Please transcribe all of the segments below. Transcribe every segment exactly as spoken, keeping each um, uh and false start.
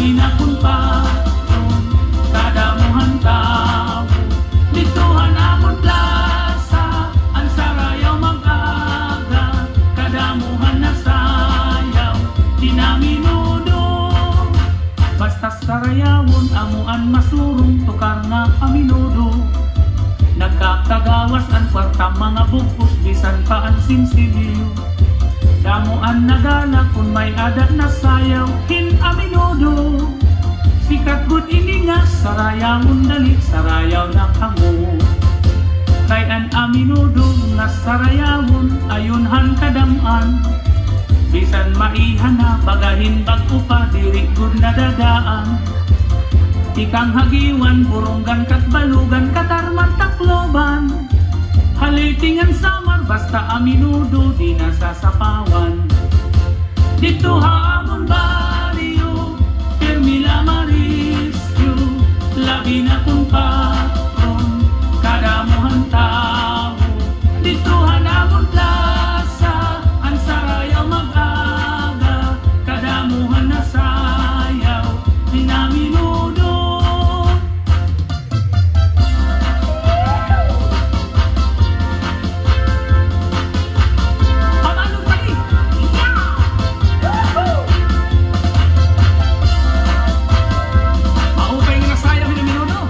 Inakon pa, kadamuhan tawo. Didto han amon plaza, an sarayaw mag-aga, kadamuhan nasayaw, hin amenudo. Basta sarayawon, amo an masurong, tukar nga amenudo. Nagkakagawas an kwarta, mga bug-os, bisan pa an sinsilyo. Damo an nagala kon may-ada nasayaw hin amenudo. Sikat gud ini nga sarayawon, dali sarayaw na kamo. Kay an amenudo nga sarayawon, ayon han kadam-an. Bisan maiha na, baga hin bag-o pa, diri gud nadadaan. Tikang Hagiwan, Borongan, Catbalogan, Catarman, Tacloban. Ha Leyte ngan Samar, basta amenudo di nasasapawan. Didto ha amon baryo, pirmi la marisyo, labi na kon patron, kadamuhan tawo. Didto han amon plaza, an sarayaw mag-aga, kadamuhan nasayaw, hin amenudo. Pamanog lagi! Yeah! Woohoo! Maupay nga nasayaw hin amenudo.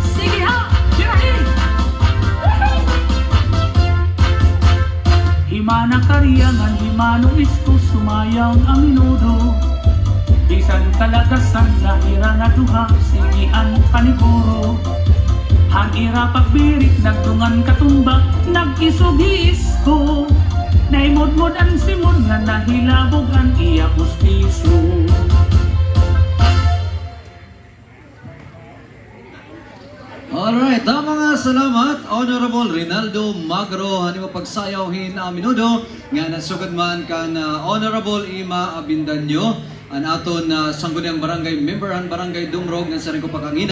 Sige ha! Birahi! Woohoo! Hi Mana Karia ngan hi Mano Isko sumayaw amenudo. Bisan kalagasan na hira nga duha, sini an paniguro. Han ira pagbirik, nagdungan katumbak, nag-isog hi Isko. Nahimudmod an simod nga nahilabog an iya pustiso. Alright, damo nga salamat, Honorable Rinaldo Magro, han imo pagsayaw hin amenudo nga nasugad man kan, ah, Honorable Ima Avendaño, an aton, ah, Sangguniang Barangay Member han Barangay Dumrog, ngan siring ko pa kanina,